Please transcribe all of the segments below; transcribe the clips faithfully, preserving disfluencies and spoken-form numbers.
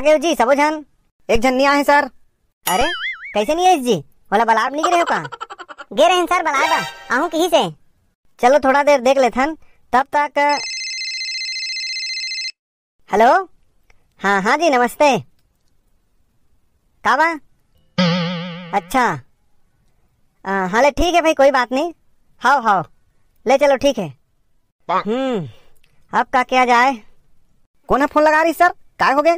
के हो जी, सबो झन? एक झन नहीं आए सर। अरे, कैसे नहीं आइस जी? ओला बलाब नहीं गे रहे हो का? गे रहेन सर बलाए बर, आहूं किहिस हे। चलो थोड़ा देर देख लेथन, तब तक। हेलो, हाँ हाँ जी नमस्ते। का बा? अच्छा, आ, हाँ ले ठीक है भाई, कोई बात नहीं। हाव हाव, ले चलो ठीक है। हम्म, अब का किया जाए? कोन ह फोन लगा रही सर? काय हो गए?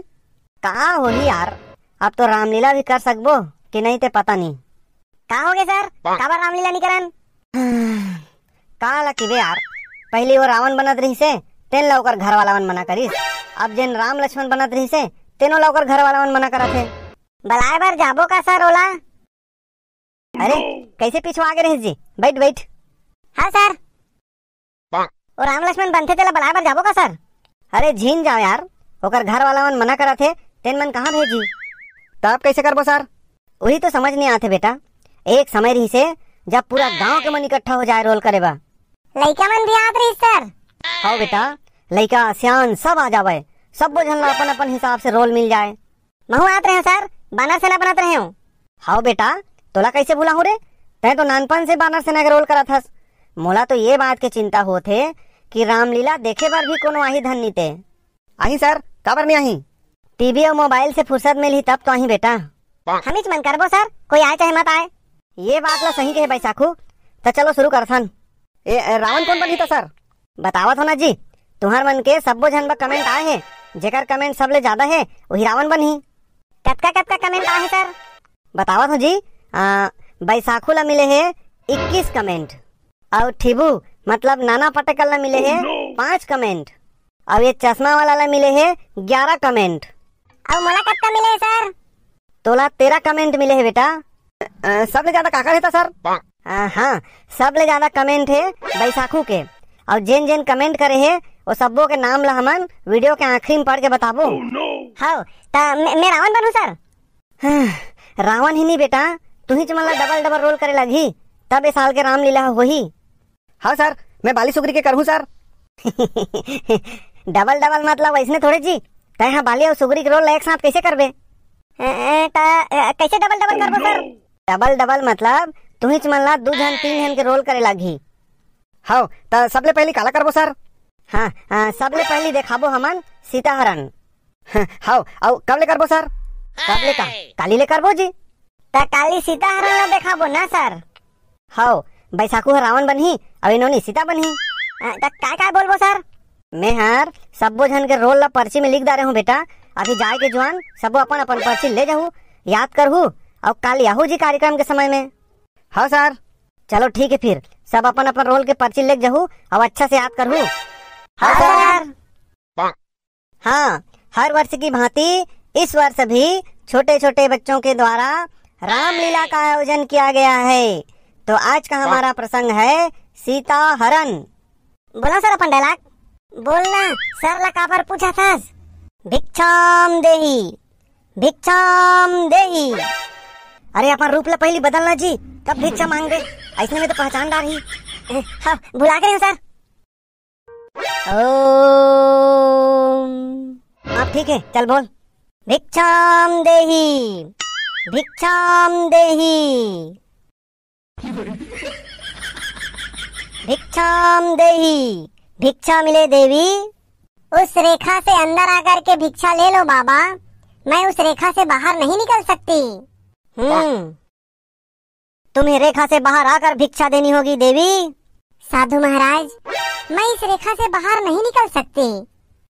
का होही यार, अब तो रामलीला भी कर सकबो कि नहीं ते पता नहीं। का हो गए सर, काबर रामलीला नहीं करन? का ला किबे यार, पहली वो रावण बनत रहिसे, तेन ला ओकर घर वाला मन मना करिस। अब जेन राम लक्ष्मण बनत रहिसे, तेनो ला ओकर घर वाला मन मना करत हे। बलाए बर जाबो का सर ओला? अरे, कैसे पिछुआ गे रहिस जी? बैठ बैठ। हाँ सर। वो राम लक्ष्मण बनथे तेला बलाए बर जाबो का सर? अरे झिन जाओ यार, ओकर घर वाला मन मना करत हे, तेन मन कहाँ भेजी? तब कैसे करबो सर? वही तो समझ नहीं आते बेटा। एक समय रहिसे जब पूरा गांव के मन इकट्ठा हो जाए रोल करे बर। लइका मन भी आत रहिस सर। हाव बेटा, लइका सियान सब आ जावे, सब्बो झन ला अपन अपन हिसाब से रोल मिल जाए। महू आत रहे सर, बानर सेना बनत रहे हूँ। हाव बेटा, तोला कैसे भुलाहूँ रे? तैं तो नानपन से बानर सेना के रोल करत हस। मोला तो ये बात के चिंता होत हे कि रामलीला देखे बर भी कोनो आही धन नीते। आही सर, काबर नहीं आही? टीवी और मोबाइल से फुर्सत मिलही तब तो आही बेटा। हमीच मन करबो सर, कोई आए चाहे मत आए। ये बात ला सही कहे बैसाखू। त चलो शुरू करथन। ए, ए, रावण कोन बनही त सर? बतावत हो ना जी, तुहर मन के सब्बो झन बर कमेंट आए हे, जेकर कमेंट सबले ज्यादा हे, वही रावण बनही। कतका कतका कमेंट आए हे सर? बतावत हो जी, आ, बैसाखू ला मिले हे इक्कीस कमेंट, और ठिबू मतलब नाना पटेकल ला मिले हे पांच कमेंट, और ये चश्मा वाला ला मिले हे ग्यारह कमेंट। और मोला कतका मिले हे सर? तोला तेरह कमेंट मिले हे बेटा। अ, सबले ज्यादा काकर हे त सर? अ, हाँ, सबले ज्यादा कमेंट हे बैसाखू के। और जेन जेन कमेंट करे हे, वो सब्बो के नाम ला हमन वीडियो के आखिरी में पढ़ के बताबो। हाव, त मैं, मैं रावण बनहूँ सर? रावण ही नहीं बेटा, तुहीच मन ला डबल डबल रोल करे लगही, तब ए साल के रामलीला होही। हाँ सर, मैं बाली सुगरी के करहूँ सर। डबल डबल मतलब वैसने थोड़े जी, तैं हा बाली और सुगरी के रोल ला एक साथ कैसे करबे? ए, ए, त, ए, कैसे डबल डबल करबो सर? डबल डबल मतलब तुहीच मन ला दू झन तीन झन के रोल करे लागही। हाव, त सबले पहली काला करबो सर? हाँ, हाँ, सबले पहली देखाबो हमन सीता हरण। हाव, अउ कब ले करबो सर? कब ले का? काली ले करबो जी। त काली सीता हरण ला देखाबो ना सर? हाव, बैसाखू ह रावण बनही, अउ ए नोनी सीता बनही। अ, त काय काय बोलबो सर? मैं हर सब्बो झन के रोल ला पर्ची में लिख डारे हूँ बेटा। अभी जाए के जुआन सब्बो अपन अपन पर्ची ले जाहू, याद करहू, अउ काली आहू जी कार्यक्रम के समय में। हाँ सर। चलो ठीक है फिर, सब अपन अपन रोल के पर्ची लेके जाहू, अउ अच्छा से याद करहू। हाँ हाँ सर। हाँ, हर वर्ष की भांति इस वर्ष भी छोटे छोटे बच्चों के द्वारा रामलीला का आयोजन किया गया है। तो आज का हमारा प्रसंग है सीता हरण। बोला सर अपन डायलॉग। बोलना, सर ला काबर पूछा थस? भिक्षाम देही, भिक्षाम देही। अरे अपन रूप ला पहली बदलना जी, तब भिक्षा मांगबे, ऐसने में तो पहचान डारही। हाँ, भुला गए सर। ओम। अब ठीक है, चल बोल। भिक्षाम देही, भिक्षाम देही, भिक्षाम देही, भिक्षा मिले देवी। उस रेखा से अंदर आकर के भिक्षा ले लो बाबा, मैं उस रेखा से बाहर नहीं निकल सकती। हम्म। तुम्हें रेखा से बाहर आकर भिक्षा देनी होगी देवी। साधु महाराज, मैं इस रेखा से बाहर नहीं निकल सकती।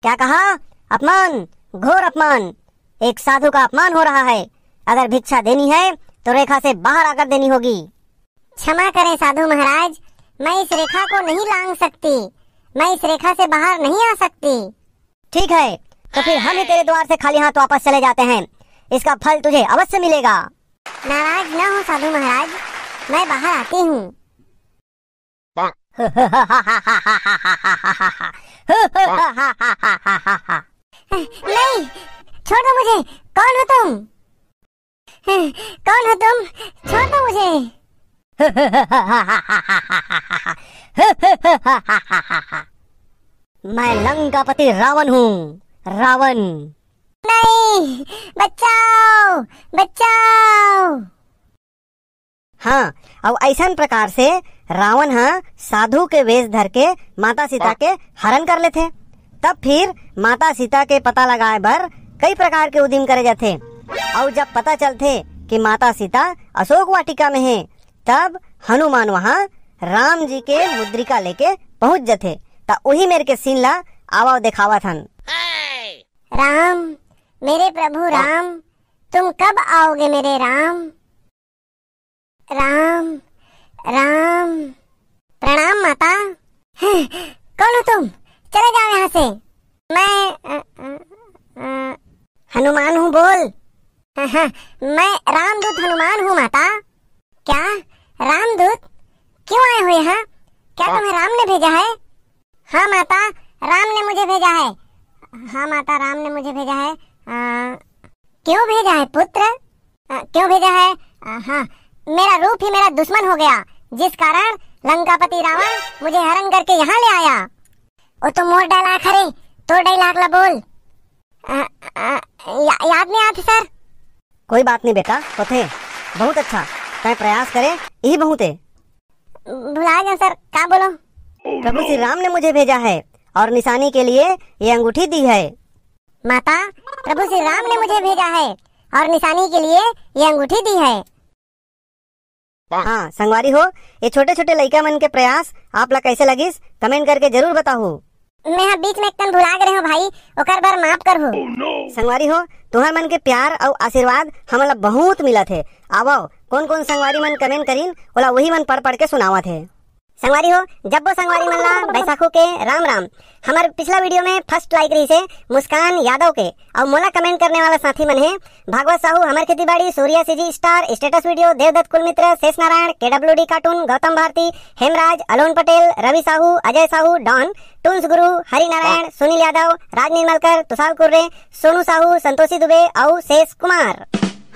क्या कहा? अपमान, घोर अपमान। एक साधु का अपमान हो रहा है। अगर भिक्षा देनी है तो रेखा से बाहर आकर देनी होगी। क्षमा करें साधु महाराज, मैं इस रेखा को नहीं लांघ सकती। मैं इस रेखा से बाहर नहीं आ सकती। ठीक है, तो फिर हम ही तेरे द्वार से खाली हाथ वापस चले जाते हैं। इसका फल तुझे अवश्य मिलेगा। नाराज न हो साधु महाराज, मैं बाहर आती हूँ। नहीं, छोड़ दो मुझे। कौन हो तुम? कौन हो तुम? छोड़ दो मुझे। मैं लंकापति रावण हूँ, रावण। नहीं, बचाओ, बचाओ। हाँ, अउ अइसन प्रकार से रावण ह साधु के वेश धर के माता सीता के हरण कर लेथे। तब फिर माता सीता के पता लगाए बर कई प्रकार के उदिम करे जाथे। अउ जब पता चलथे कि माता सीता अशोक वाटिका में हे, तब हनुमान वहाँ राम जी के मुद्रिका लेके पहुंच जथे। त उही मेर के सीन ला आवा देखावत हन। राम, मेरे प्रभु राम, तुम कब आओगे मेरे राम? राम, राम। प्रणाम माता। कौन हो तुम? चले जाओ यहाँ से। मैं, अ, अ, अ, हनुमान हूँ, बोल। हाँ, हाँ, मैं रामदूत हनुमान हूँ माता। क्या? रामदूत? क्यों आए हो यहाँ? क्या तुम्हें राम ने भेजा है? हाँ माता, राम ने मुझे भेजा है। हाँ माता, राम ने मुझे भेजा है। आ, क्यों भेजा है पुत्र? आ, क्यों भेजा है? आ, हाँ, मेरा रूप ही मेरा दुश्मन हो गया, जिस कारण लंकापति रावण मुझे हरण करके यहाँ ले आया। ओ तो मोर डायलॉग हरे, तोर डायलॉग ला बोल। आ, आ, या, याद नहीं आते सर। कोई बात नहीं बेटा, होथे। बहुत अच्छा, तय प्रयास करे, यही बहुत है। भुला गया सर, का बोलो? प्रभु श्री राम ने मुझे भेजा है और निशानी के लिए ये अंगूठी दी है। माता, प्रभु श्री राम ने मुझे भेजा है और निशानी के लिए ये अंगूठी दी है। हाँ संगवारी हो, ये छोटे छोटे लइका मन के प्रयास आप ला कैसे लगिस, कमेंट करके जरूर बताहू। मैं हा बीच में एक कन भुला गे रहेंव भाई, ओकर बर माफ करहू। संगवारी हो, तुहर मन के प्यार अउ आशीर्वाद हमन ला बहुत मिलत हे। आवव, कोन कोन संगवारी मन कमेंट करिन, ओला वही मन पढ़ पढ़ के सुनावत हे। संगवारी हो, जब्बो संगवारी मन ला बैसाखू के राम राम। हमर पिछला वीडियो में फर्स्ट लाइक रहिसे मुस्कान यादव के, अउ मोला कमेंट करने वाला साथी मन हे भागवत साहू, हमर खेती बाड़ी, Surya CG star, status video, Devdatt Kulmitra, Shesh Narayan, KWD cartoon, Gautam Bharti, Hemraj, alone Patel, Ravi Sahu, Ajay Sahu, don, toons Guru, Hari Narayan, Sunil Yadav, राज निर्मलकर, तुषार कुर्रे, सोनू साहू, संतोषी दुबे अउ शेष कुमार।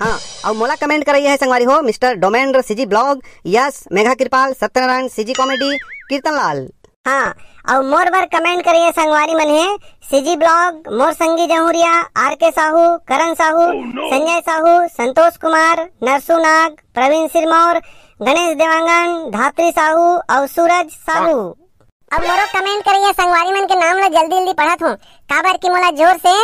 हाँ, अउ मोला कमेंट करइया हे संगवारी हो मिस्टर डोमेंद्र सीजी ब्लॉग, यश, मेघा कृपाल, सत्यनारायण, सीजी कॉमेडी, कीर्तन लाल। हाँ, अउ मोर बर कमेंट करइया संगवारी मन हे सीजी ब्लॉग, मोर संगी जहुरिया, आर के साहू, करण साहू, संजय साहू, संतोष कुमार, नरसू नाग, प्रवीण सिरमौर, गणेश देवांगन, धात्री साहू अउ सूरज साहू। अब मोरो कमेंट करइया संगवारी मन के नाम ला जल्दी जल्दी पढ़त हूँ, काबर कि मोला जोर से।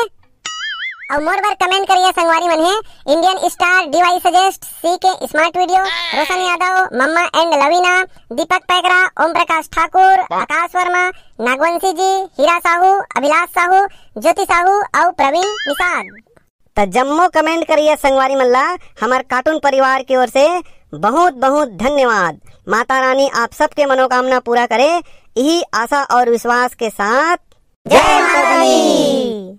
अउ मोर बर कमेंट करइया संगवारी मन हे Indian star, DY suggest, C K smart video, Roshan Yadav, mamma and Lavina, Deepak Paikra, Om Prakash Thakur, Akash Verma, Nagvanshi ji, Hira Sahu, Abhilash Sahu, Jyoti Sahu अउ प्रवीण निषाद। त जम्मो कमेंट करइया संगवारी मन ला हमर कार्टून परिवार की ओर से बहुत बहुत धन्यवाद। माता रानी आप सबके मनोकामना पूरा करे, यही आशा और विश्वास के साथ जय माता दी।